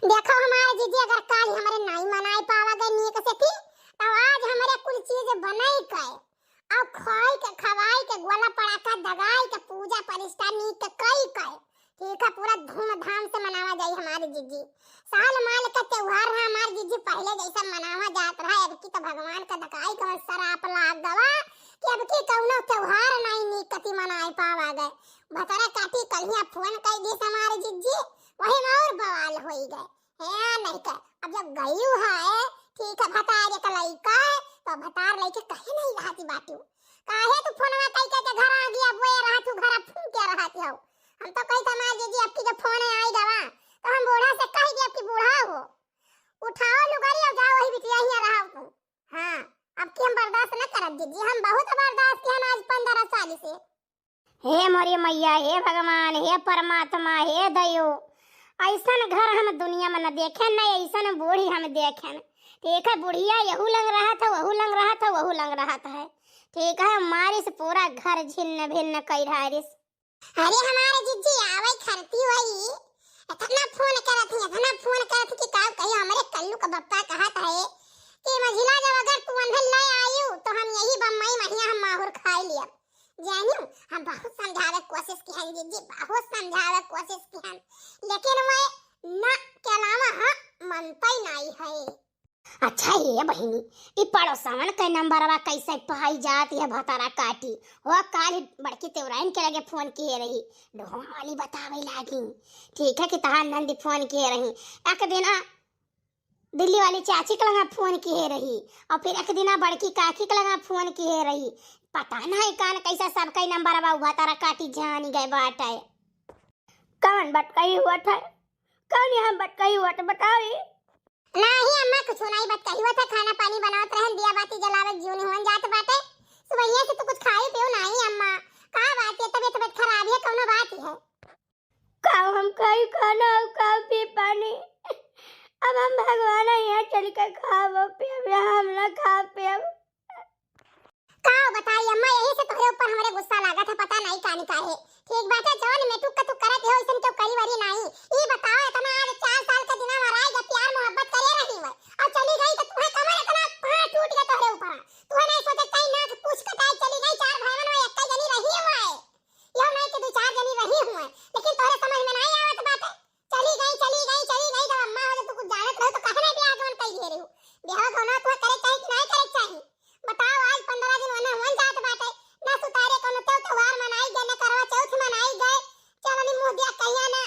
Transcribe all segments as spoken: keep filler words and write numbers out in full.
देखो हमारे जीजी, अगर काल हमरे नाई मनाए पावा गए नीक से थी, तो आज हमरे कुल चीज बनाई के और खाई के, खवाई के, गोला पड़ाका दगाई के, पूजा प्रतिष्ठा नीक के कई के, ठीक है, पूरा धूमधाम से मनावा जाई हमारे जीजी। साल माल का त्योहार है हमारे जीजी, पहले जैसा मनावा जात रहा, अब की तो भगवान का दकाई का सराप लाग गवा कि अब की कौनो त्योहार नाई नीक कती मनाए पावा गए। भतरा काटी कलिया फोन कर दी हमारे जीजी, वही में और बवाल होई गए। है नहीं के, अब जब गयू है, ठीक है, भतार एक लइका है, तो भतार लइके कहे नहीं रहती बाटू। काहे तू फोनवा कई के, के घर आ गया, बोए रहा तू, घर फूंक के रहती हो। हम तो कही था, "माँ जीजी, आपकी जब फोन आई गवा, तो हम बूढ़ा से कह दिया कि बूढ़ा हो, उठाओ लुगारी और जाओ, वही बिटिया ही रहा तू।" हाँ, अब की हम बर्दाश्त न करब जीजी, हम बहुत बर्दाश्त किया आज पंद्रह साल से। हे मोरी मैया, हे भगवान, हे परमात्मा, हे दयो, ऐसन घर हम दुनिया में न देखेन, न ऐसन बूढ़ी हम देखेन। ठीक है, बुढ़िया यहू लंग रहत है, वहू लंग रहत है, वहू लंग रहत है। ठीक है, मारिस पूरा घर छिन्न भिन्न कई ढारिस। अरे हमारे जिज्जी आवै खरती होई, इतना फोन करत ही, इतना फोन करत ही कि का कही, हमरे कल्लू का बप्पा कहत है कि मझिला जब अगर तू अंधर ले आयु तो हम यही बम्बई महिया हम माहुर खाए लिया। जानियो, हम बहुत समझावे कोशिश किहन जिज्जी, बहुत समझावे कोशिश किहन, लेकिन वह ना के अलावा हाँ मनतई नाई है। अच्छा ये बहिनी, ई पड़ोसवन के नंबरवा कैसे पाई जात है भतारा काटी? हो काल ही बड़की तेवराइन के लगे फोन किए रही, ढोंग वाली बतावे लागी। ठीक है कि तहार नंदी फोन किए रही, एक दिना दिल्ली वाली चाची के लगा फोन किए रही, और फिर एक दिना बड़की काकी के लगा फोन किए रही। पता नहीं कान कैसे सबके नंबरवा उ भतारा काटी जानी गए बाटे। कौन बटकही हुआ था? कौन यहाँ बटकही हुआ था, बताओ ये। नाही अम्मा, कुछ नहीं बटकही हुआ था, खाना पानी बनावत रहन, दिया बाती जलावे, जीवन हुन जात बाटे। सुबहिया से तू कुछ खाई पियो नाही अम्मा, का बात है, तबीयत तबीयत खराब है, कौनो बात है? का हम खाई खाना और का पी पानी? अब हम भगवान यहाँ चल के खाबो पियब, यहाँ हम ना खा पियब। का बताई अम्मा, यही से तोहरे ऊपर हमरे गुस्सा लागत है, पता नहीं कानी काहे। ठीक बात है, जवन मेटुक का तू करत हो, इसन क्यों करी वरी नहीं। ई बताओ, इतना आज चार साल का दिना में रह गया, प्यार मोहब्बत करे रही हुए, और चली गई तो तुम्हें कमर इतना कहाँ टूट गया तोहरे ऊपर। तुम्हें नहीं सोचे कहीं ना कि पूछ कटाई चली गई, चार भाई में एक जनी रही हुआ है। यह नहीं कि दो चार जनी रही हुए, लेकिन तोहरे समझ में नहीं आवत बात है। चली गई, चली गई, चली गई, जब अम्मा हो, जब तू कुछ जानत रहो तो काहे नहीं ब्याह जवन कई घेरे हो? ब्याह कौनो तुम्हें करे चाही कि नहीं करे चाही? बताओ, आज पंद्रह दिन वना हुन जात बाटे, ना सुतारे कौनो त्यों त्योहार मनाई गए, ना करवा चौथ मनाई गए, चलनी मुँह दिया कहिया ना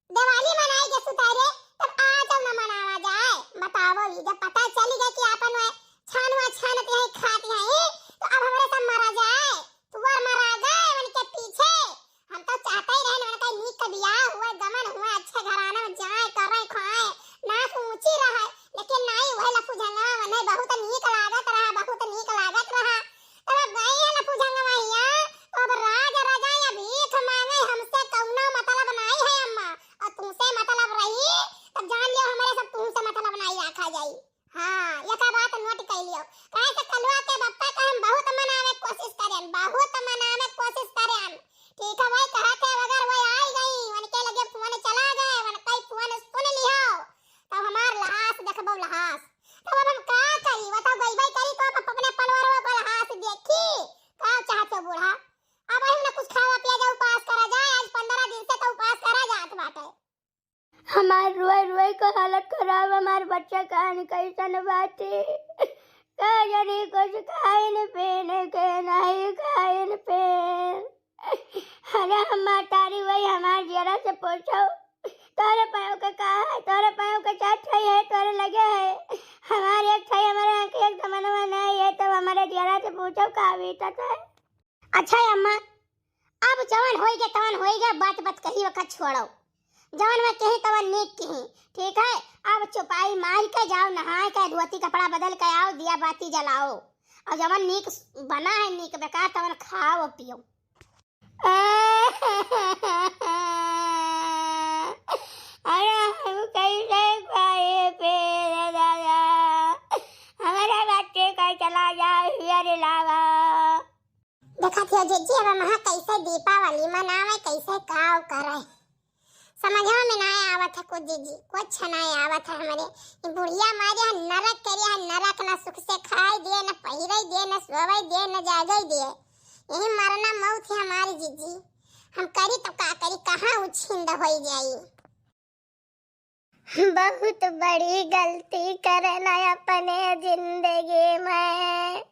दिवाली मनाई गए सुतारे, तब आ जाओ ना मनावा जाए। बताओ, ये जब पता चली गए कि आपन वह छानवा छानत यही खात यही, तो अब हमरे सब मरा जाए, तुअर मरा गए उनके पीछे। हम तो चाहते ही रहन उनका नीक का बियाह हुए, गमन हुए, अच्छे घराना में जाए, करे, खाए, नाक ऊंची रहे, लेकिन नहीं, वह लफुझंगवा मने बहुत नीक लागत रहा, बहुत नीक लागत रहा। तब अब गए हैं लफुझंगवा हिया, तो अब राज रजाई या भीख मांगे, हमसे कौनो मतलब नहीं है अम्मा, और तुमसे मतलब रही, तब जान लियो हमारे सब तुमसे मतलब नहीं रखा जाई। हाँ, ये का बात नोट कर लियो। काहे से कलुआ के बप्पा का हम बहुत मनावे कोशिश करेन, बहुत मनावे कोशिश करेन। ठीक है, वही कहा थे, अगर वो आई गई, उनके लगे फोन चला गए, उनका ही फोन सुन लियो, तब हमार लहास देखबो लहास। तब अब हम का करी, बताओ, गई भाई करी तो अब अपने पलवरों को लहास देखी, का चाहते हो बूढ़ा? अब ही ना कुछ खावा पिया जाए, उपास करा जाए, आज पंद्रह दिन से तो उपास करा जात बाटे। हमार रोए रोए के हालत खराब, हमार बच्चा कान कैसन बाटे, का जानी कुछ खाइन पीन के नहीं खाइन पीन। अरे हम मातारी वही हमार जरा से पूछो, तोरे पाँव के का है, तोरे पाँव के चार ठाई है, तोरे लगे है, हमार एक ठाई हमारे आँख एक दमनवा नहीं है, तब हमारे जरा से पूछो का बीतत है। अच्छा अम्मा, अब जवन होई गए तवन होई गए, बात बात कही वक्त छोड़ो। जवन मैं कही तवन नीक कही, ठीक है? अब चुपाई मार के जाओ, नहाए के, धोती कपड़ा बदल के आओ, दिया बाती जलाओ, और जवन नीक बना है, नीक बेकार, तवन खाओ पियो। अरे हम कैसे खाए पे रे दादा, हमारे बच्चे का चला जाए, अरे लावा। देखत हो जीजी, अब हम कैसे दीपावली मनावे, कैसे काव करे। समझवा में नाय आवत है कुछ जीजी, कुछ नाय आवत है हमरे। ई बुढ़िया मारे है नरक करे है नरक, ना सुख से खाए दिए, ना पहिरे दिए, ना सोवे दिए, ना जागे दिए। यही मरना मौत है हमारी जीजी। हम करी तो का करी, कहाँ उछिंद होई जाई। बहुत बड़ी गलती करला अपने जिंदगी में।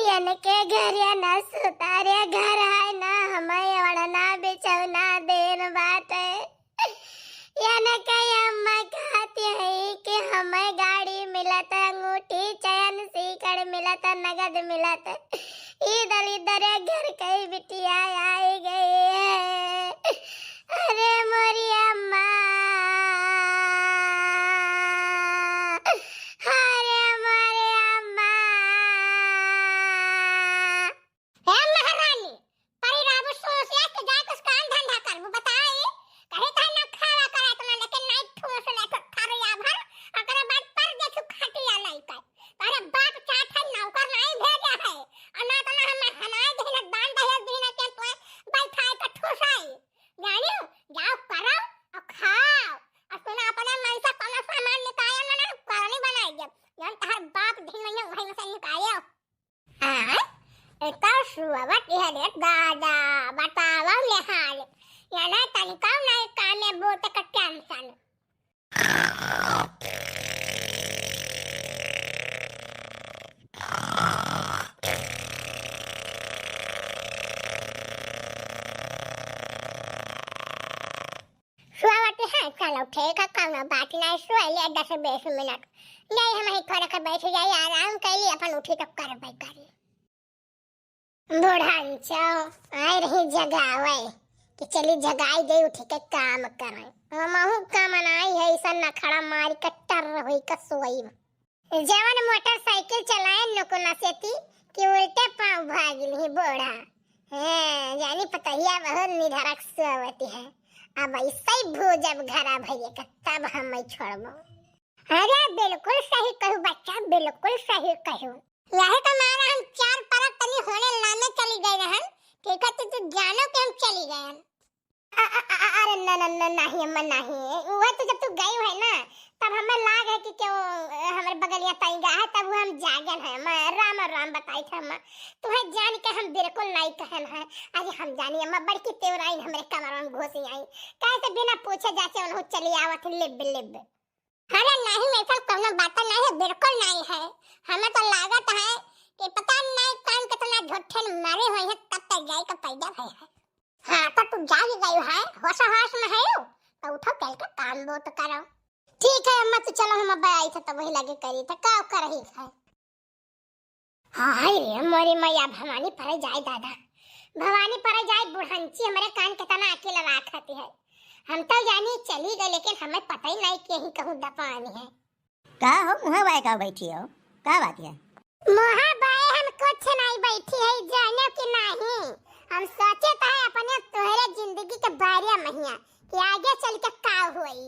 यनके घरे न सुतारे घर है, न हमें ओढ़ना बिछौना देन बाटे। यनके अम्मा कहती है कि हमें गाड़ी मिलत, अंगूठी, चैन, सीकड़ मिलत, नगद मिलत। ई दलिद्दर घर कई बिटिया आई गई है। अरे मोरी अम्मा, अरे मोरी अम्मा। हे महारानी, परी रहबू सोच ले कि जाए कुछ काम धंधा करबू, बताई। कहीं तो ना खावा करे तो ना, लेकिन नहीं ठूस ले तो थारो या भर, ओकरे बाद पर देखू खटिया नहीं कर। तोरे बाप चाहत है नौकर नहीं भेजा है, और ना तो ना हमें हनाई देने दान दहेज देने के तोए बैठाए के ठूसाई। जानियो, जाओ करो और खाओ, और सुना अपने मन से कोनो सामान निकालो ना, ना करनी बनाई जब, जब तोहर बाप दिन में वहीं से निकालो। हाँ, एकर सुअवत है रे दादा, बतावा ले हाल। याना तनिका नहीं कामे बूते का tension। सुआवती है, चलो ठीक है, कौनो बात नहीं, सोए ले दस बीस मिनट। जाई हम ही थोड़ा के बैठ जाई, आराम कैली, अपन उठी तो करबे करी। बुढ़ांचो आए रही जगावे कि चली जगाई दे, उठी के काम करे। हमहू का मनाई है, ऐसा नखड़ा मारी के टर हुई के सोई। जवन मोटरसाइकिल चलाए नुकुना सेती कि उल्टे पाँव भागिल ही बूढ़ा। हैं, जानी पतहिया बहुत निधरक सोवती है। अब ऐसे ही भूजब घरा भैया का, तब हम छोड़बो। अरे बिल्कुल सही कहू बच्चा, बिल्कुल सही कहू। यही तो मारा हम चार परत तनी होने लाने चली गए रहन, ठीक है, तू, तू जानो कि हम चली गए हन। अ-, अ-, अ-, अरे न, न, न, नहीं अम्मा, नहीं। वह तो जब तू गई है ना, तब हमें लाग है कि क्यों, अ, हमारे बगलिया तई गा है, तब वो हम जागन है अम्मा, राम और राम बताई थे अम्मा। तुम्हें जान के हम बिल्कुल नहीं कहन है। अरे हम जानी अम्मा, बड़की तेवराइन हमरे कमरा में घुसी आई, कैसे बिना पूछे जाचे उन्हों चली आवत लिब लिब। अरे नहीं, ऐसा कोनो बात नहीं है, बिल्कुल नहीं है। हमें तो लागत है कि पता नहीं कान कितना झूठे मरे हुए हैं, तब तक जाए का पैदा भय है। हाँ, तो तू जाग गई है, होश होश में है, तो उठो, चल के काम बूत करो। ठीक है अम्मा, तो चलो हम अब आई थे, तो वही लगे करी, तो का करही है। हाय रे मोरी मैया, भवानी परे जाए दादा, भवानी परे जाए। बुढ़ंची हमरे कान के तना अकेला राखत है। हम तो जानी चली गई, लेकिन हमें पता ही नहीं कि यहीं कहूँ दपानी है। का हो, मुँह बाय का बैठी हो, का बात है? मुँह बाय हम कुछ नहीं बैठी है, जानो कि नहीं। हम सोचे तो है अपने तोहरे जिंदगी के बारे में हिया कि आगे चल के का होई।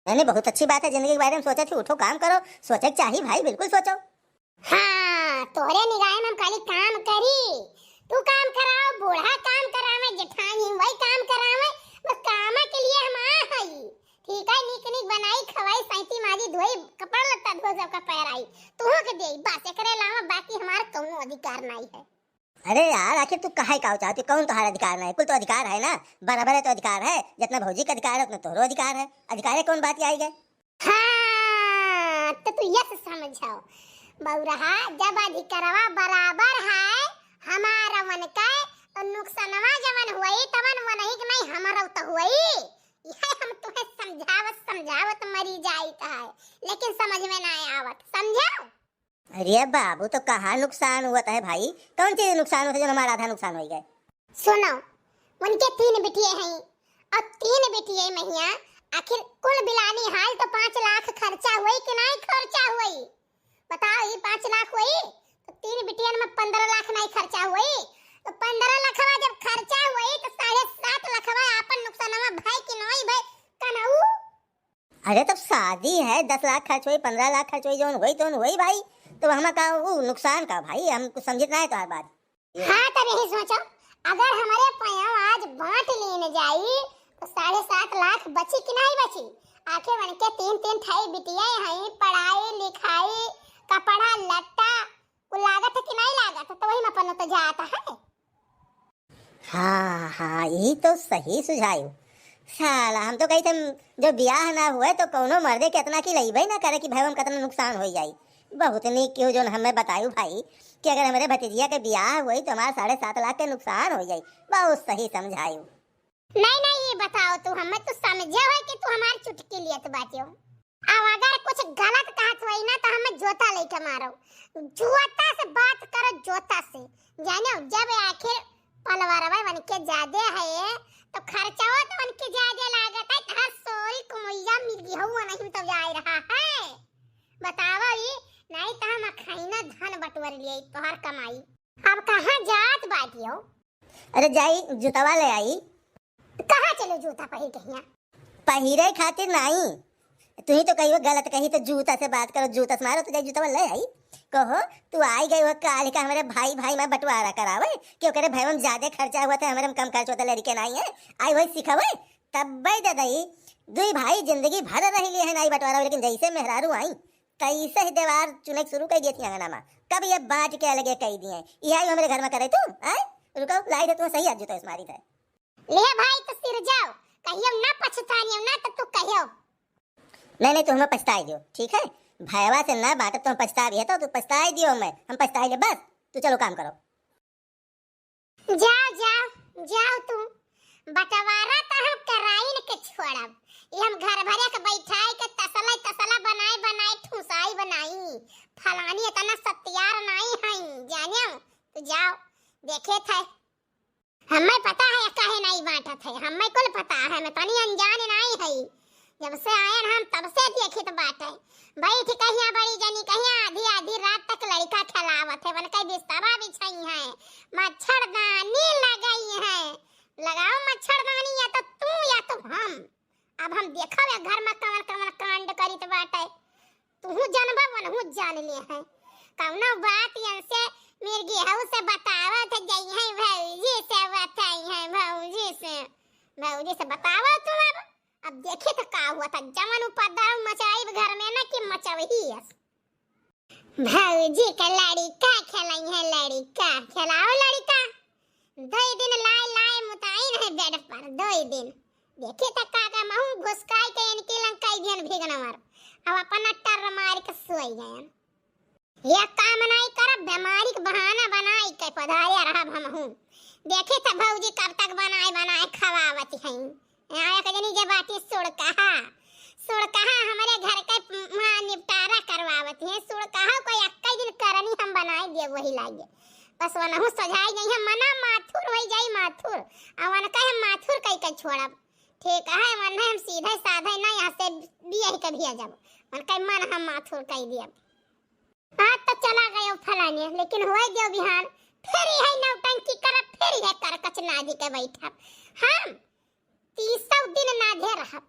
नहीं, नहीं, बहुत अच्छी बात है, जिंदगी के बारे में सोचत ही, उठो काम करो, सोचे के चाही भाई, बिल्कुल सोचो। हाँ, तोहरे निगाह में हम खाली काम करी, तू काम कराओ, बूढ़ा काम करावे, जेठानी वही काम करावे, बस कामा के लिए हम आ हई। ठीक है, नीक नीक बनाई, खवाई, सैती माजी धोई, कपड़ा लत्ता धो, सबका पैराई, तुहो के देई, बस एकरे अलावा बाकी हमार कौनो अधिकार नहीं है। अरे यार, आखिर तू काहे का चाहती, कौन तुम्हारा अधिकार नहीं? कुल तो अधिकार है ना, बराबर है तो अधिकार है, जितना भौजी का अधिकार है उतना तोहरो अधिकार है, अधिकार है कौन बात आई गए? हाँ, तो तू यस समझो बौरहा, जब अधिकारवा बराबर है हमारा मन का, तो नुकसानवा जवन हुई तवन वनही के नहीं, हमारा तो हुई। यह हम तुम्हें समझावत समझावत मरी जाइत है, लेकिन समझ में ना आवत, समझो? अरे बाबू, तो कहाँ नुकसान हुआ है भाई? कौन चीज नुकसान हुआ है जो हमारा आधा नुकसान हो गए? सुनो, उनके तीन बिटिये हैं और तीन बिटिये में हिया आखिर कुल बिलानी हाल तो पाँच लाख खर्चा हुई कि नहीं खर्चा हुई? बताओ, ये पाँच लाख हुई तो तीन बिटियन में पन्द्रह लाख नहीं खर्चा हुई? तो पन्द्रह लखवा जब खर्चा हुई तो साढ़े सात लखवा आपन नुकसानवा भय कि नाई भय, कनऊ? अरे तब शादी है, दस लाख खर्च होई, पन्द्रह लाख खर्च होई, जौन होई तौन होई भाई। तो हमा का ऊ नुकसान का भाई, हम कुछ समझित ना है तोहार बात। हाँ, तब यही सोचो, अगर हमरे पयाव आज बाँट लीन जाई, तो साढ़े सात लाख बची कि नाई बची? आखिर उनके तीन तीन ठाई बिटिया हैं, पढ़ाई लिखाई, कपड़ा लत्ता, कुल लागत है कि नाई लागत है? तो वही में अपन तो जात है। हाँ, हाँ, ई तो सही सुझायो। साला, हम तो कही थे, जो बियाह ना हुए तो कौनो मर्दे के इतना की लइबे ना करे कि भाई हम कितना नुकसान हो जाई। बहुत नीक कियो जौन हमें बतायु भाई कि अगर हमरे भतीजिया के बियाह हुई तो हमारा साढ़े सात लाख के नुकसान हो जाई। बहुत सही समझायु। नहीं, नहीं, ये बताओ तू, हमें तू समझे हो कि तू हमार चुटकी लियत बाटियो? अब अगर कुछ गलत कहत होई ना तो हमें जूता लेके मारो, जूता से बात करो, जूता से। जानो, जब आखिर पलवरवा उनके जादे है तो खर्चवा तो उनके जादे लागत है, तहार सोई कुमैया मिर्गी हऊ नहीं तो जाए रहा है। बतावा ई, नहीं तो हम अखैना धन बटोर लिए तोहर कमाई। अब कहाँ जात बाटियो? अरे जाई जूतवा ले आई। कहाँ चलो जूता पहिर के हियाँ? पहिरे खातिर नाई, तुही तो कहियो गलत कही तो जूता से बात करो, जूता से मारो, तो जाई जूतवा ले आई। कहो, तू आई गई हो काल का हमरे भाई, भाई में बंटवारा करावे कि ओकरे भाई में ज्यादा खर्चा हुआ था, हमरे में कम खर्च होता, लड़के नाई है, आई वही सिखावे, तब भाई दे दई। दुई भाई जिंदगी भर रह लिए है नाई बंटवारा, लेकिन जैसे मेहरारू आई तैसे ही दीवार चुने शुरू कर दिए थी अंगना में। कब ये बांट के अलगे कह दिए, ये आई हमरे घर में करे तू, आए? रुको, लाई दे तू सही आज जूता इस मारी थे। ले भाई तो सिर जाओ, कहियो ना पछतानियो ना तो तू कहियो। नहीं, नहीं, तू हमें पछताई दियो, ठीक है? भयवा से ना बांटब तो हम पछता भी है तो तू पछताई दियो हमें, हम पछताई ले बस। तू चलो काम करो। जाओ, जाओ, जाओ तू। बंटवारा तो हम कराइन के छोड़ब। ये हम घर भरे के बैठाई के तसला, तसला बनाए, बनाए, ठूसाई बनाई। फलानी इतना सत्यार नाई है, जानियो। तू जाओ, देखे थे। हमें पता है काहे नाई बांटत है, हमें कुल पता है, मैं तनी अनजान नाई है। जब से आयन हम तब से देखित बाटे, बैठ कहिया बड़ी जनी कहिया आधी आधी रात तक लड़का खेलावत है, उनके बिस्तरा बिछाई है, मच्छरदानी लगाई है। लगाओ मच्छरदानी या तो तू या तो हम। अब हम देखब ए घर में कवन कवन कांड करित बाटे। तुहू जनबा, वनहू जान ले हैं। कौनो बात इनसे मिर्गी हऊ से बतावत जइहैं, भौजी से बताइहैं, भौजी से, भौजी से बतावत तू अब। अब देखी तो का हुआ था, जवन उपद्रव मचाइब घर में ना कि मचवही हस। भौजी के लड़िका खेलइहैं, लड़िका खेलाओ लड़िका। दुई दिन लाए लाए मुताइन है बेड पर, दुई दिन। देखी त काका महू घुसकाई के इनकी लंग कई दियन भिगनवर। अब अपना टर मार के सोई गयन। ये काम नाई करब, बीमारी के बहाना बनाई के पधारे रहब हमहू। देखी त भौजी कब तक बनाए बनाए खवावत हैं। यहाँ एक जनी जे बाटी सुड़कहा, सुड़कहा हमरे घर के वहाँ निपटारा करवावत हैं। सुड़कहा कोई एक्के दिन करनी हम बनाए दिए वही लागे। बस वनहू सोझाई नहीं है, मना माथुर होई जाई माथुर। आ वनके हम माथुर कई के छोड़ब। ठीक है, वनहे हम सीधे साधे ना यहाँ से बियाह के भेजब। वनके मन हम माथुर कई दियब। आज तो चला गयो फलाने, लेकिन होए दियो बिहान, फिर यही नौटंकी करब, फिर यह करकच नादी के बैठब। हम तीसौ दिन नाधे रहब।